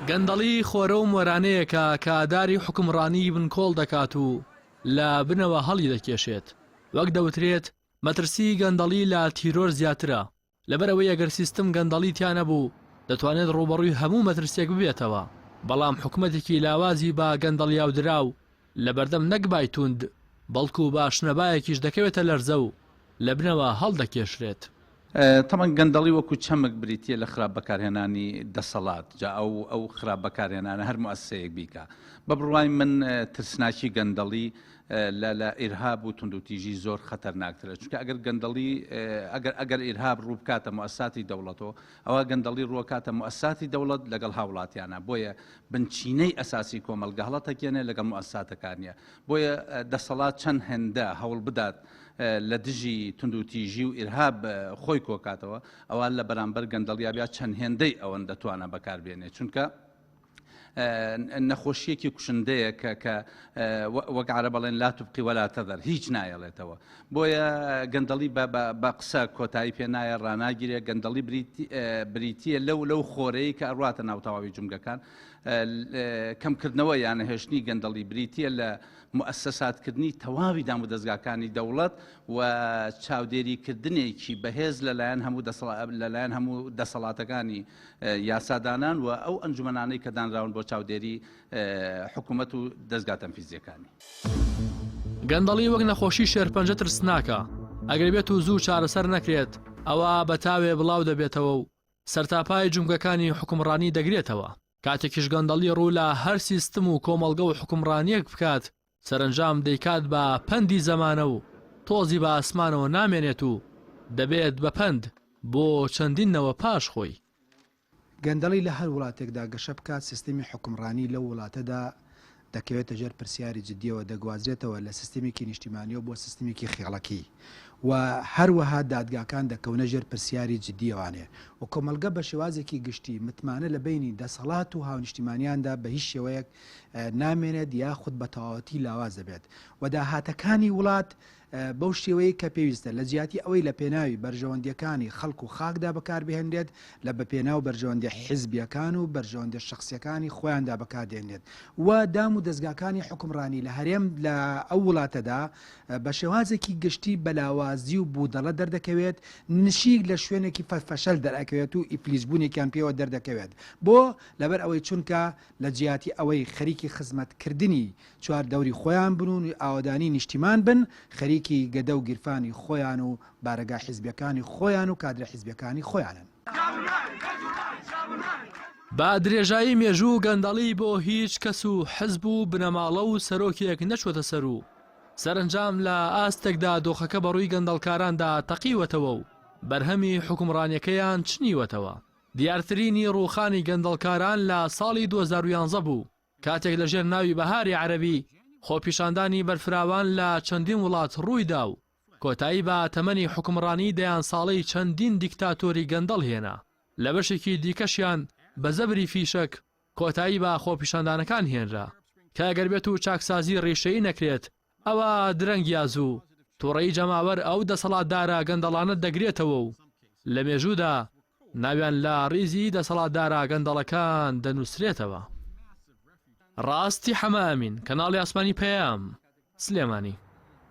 گەندەڵی خۆرە و مۆرانەیەکە کە داری حوکمڕانی بنکۆڵ دەکات و لە بنەوە هەڵیدەکێشێت. وەک دەوترێت مەترسیی گەندەڵی لە تیرۆر زیاترە، لەبەرئەوەی ئەگەر سیستم گەندەڵی تیا نەبوو دەتوانێت ڕووبەڕووی هەموو مەترسیەک ببێتەوە، بەڵام حکومەتێکی لاوازی بە گەندەڵیاودراو لەبەردەم نەک بای توند بەڵکو بە شنەبایەکیش دەکەوێتە لەرزە و لە بنەوە هەڵدەکێشرێت. تەبعەن گەندەڵی وەکو چەمک بریتییە لە خراپ بەکارهێنانی دەسەڵات، جا ئەو ئەو خراپ بەکارهێنانە هەر موئەسسەیەک بیکا. بە بڕوای من ترسناکی گەندەڵی لە لە ئیرهاب و توندوتیژی زۆر خەتەرناکترە، چونکە ئەگەر گەندەڵی ئەگەر ئەگەر ئیرهاب ڕوو بکاتە موئەسساتی دەوڵەتەوە، ئەوا گەندەڵی ڕووەکاتە موئەسساتی دەوڵەت لەگەڵ هاوڵاتیانا، بۆیە بنچینەی ئەساسی کۆمەڵگە هەڵەتەکێنێ لەگەڵ موئەسساتەکانیا، بۆیە دەسەڵات چەند هێندە هەوڵبدات لە دژی توندوتیژی و ئیرهاب خۆی کۆکاتەوە، ئەوا لە بەرامبەر گەندەڵیا بیا چەند هێندەی ئەوەندە توانا بەکار بێنێ، چونکە نەخۆشیەکی کوشندەیە کە کە وەک عەرەب ئەڵێن لا تبقی ولا تذر هیچ نایەڵێتەوە بۆیە گەندەڵی بە قسە کۆتایی پێ نایە ڕناگیرێ گەندەڵی بریتە لەو لەو خۆرەی کە ئەڕاتە ناو تەواوی جومگەکان کەمکردنەوە یان نەهێشتنی گەندەڵی بریتە لە موئەسەساتکردنی تەواوی دامودەزگاکانی دەوڵەت و چاودێریکردنێکی بەهێز لەلایەن هەموو لەلایەن هەموو دەسەڵاتەکانی یاسادانان و ئەو ئەنجومەنانەی کە دانراون بۆ چاودێری حکوومەت و دەزگا تەنفیزیەکانی. گەندەڵی وەک نەخۆشی شێرپەنجە ترسناکە، ئەگەر بێت و زوو چارەسەر نەکرێت ئەوا بە تاوێ بڵاو دەبێتەوە و سەرتاپای جومگەکانی حوکمڕانی دەگرێتەوە. کاتێکیش گەندەڵی ڕوو لە هەر سیستم و کۆمەڵگە و حوکمڕانییەک بکات، سەرەنجام دەیکات بە پەندی زەمانە و تۆزی بە ئاسمانەوە نامێنێت و دەبێت بە پەند بۆ چەندین نەوە پاش خۆی. گەندەڵی لە هەر وڵاتێکدا گەشە بکات، سیستمی حوکمڕانی لەو وڵاتەدا دەکەوێتە ژێر پرسیاری جدیەوە، دەگوازرێتەوە لە سیستمێکی نیشتیمانیەوە بۆ سیستمێکی خێڵەکی و هەروەها دادگاکان دەکەونە ژێر پرسیاری جدیەوانێ و کۆمەڵگە بە شێوازێکی گشتی متمانە لە بەینی دەسەڵات و هاونیشتیمانیاندا بە هیچ شێوەیەک نامێنێت یاخود بە تەواوەتی لاواز دەبێت و داهاتەکانی وڵات بەو شێوەیەی کە پێویستە، لە جیاتی ئەوەی لە پێناوی بەرژەوەندییەکانی خەڵک و خاکدا بەکاربهێنرێت، لە بە پێناو بەرژەوەندیە حیزبییەکان و بەرژەوەندیە شەخسییەکانی خۆیاندا بەکاردێنرێت و دام و دەزگاکانی حوکمڕانی لە هەرێم لە ئەو وڵاتەدا بە شێوازێکی گشتی بە لاوازی و بودەڵە دەردەکەوێت، نشیک لە شوێنێکی فەشەل دەرئەکەوێت و ئیفلیجبوونێکیان پێوە دەردەکەوێت. بۆ؟ لەبەر ئەوەی چونکە لە جیاتی ئەوەی خەریکی خزمەتکردنی چوار دەوری خۆیان بن و ئاوەدانی نیشتیمان بن، خەریکی گەدە و گیرفانی خۆیان و بارەگا حیزبیەکانی خۆیان و کادرە حیزبیەکانی خۆیانن. بە درێژایی مێژوو گەندەڵی بۆ هیچ کەس و حزب و بنەماڵە و سەرۆکێک نەچووەتە سەر و سەرەنجام لە ئاستێکدا دۆخەکە بەڕووی گەندەڵکاراندا تەقیوەتەوە و بەرهەمی حوکمڕانیەکەیان چنیوەتەوە. دیارترینی ڕووخانی گەندەڵکاران لە ساڵی 2011 بوو، کاتێک لەژێر ناوی بەهاری عەرەبی خۆپیشاندانی بەرفراوان لە چەندین وڵات ڕوویدا و کۆتایی بە تەمەنی حوکمڕانی دەیان ساڵەی چەندین دیکتاتۆری گەندەڵ هێنا، لە بەشێکی دیکەشیان بە زەبری فیشەک کۆتایی بە خۆپیشاندانەکان هێنرا، کە ئەگەر بێتو چاکسازی ڕیشەیی نەکرێت ئەوا درەنگ یا زوو توڕەیی جەماوەر ئەو دەسەڵاتدارە گەندەڵانە دەگرێتەوە و لە مێژوودا ناویان لە ڕیزی دەسەڵاتدارە گەندەڵەکان دەنووسرێتەوە. ڕاستی حەمە ئەمین، کەناڵی ئاسمانی پەیام، سلێمانی.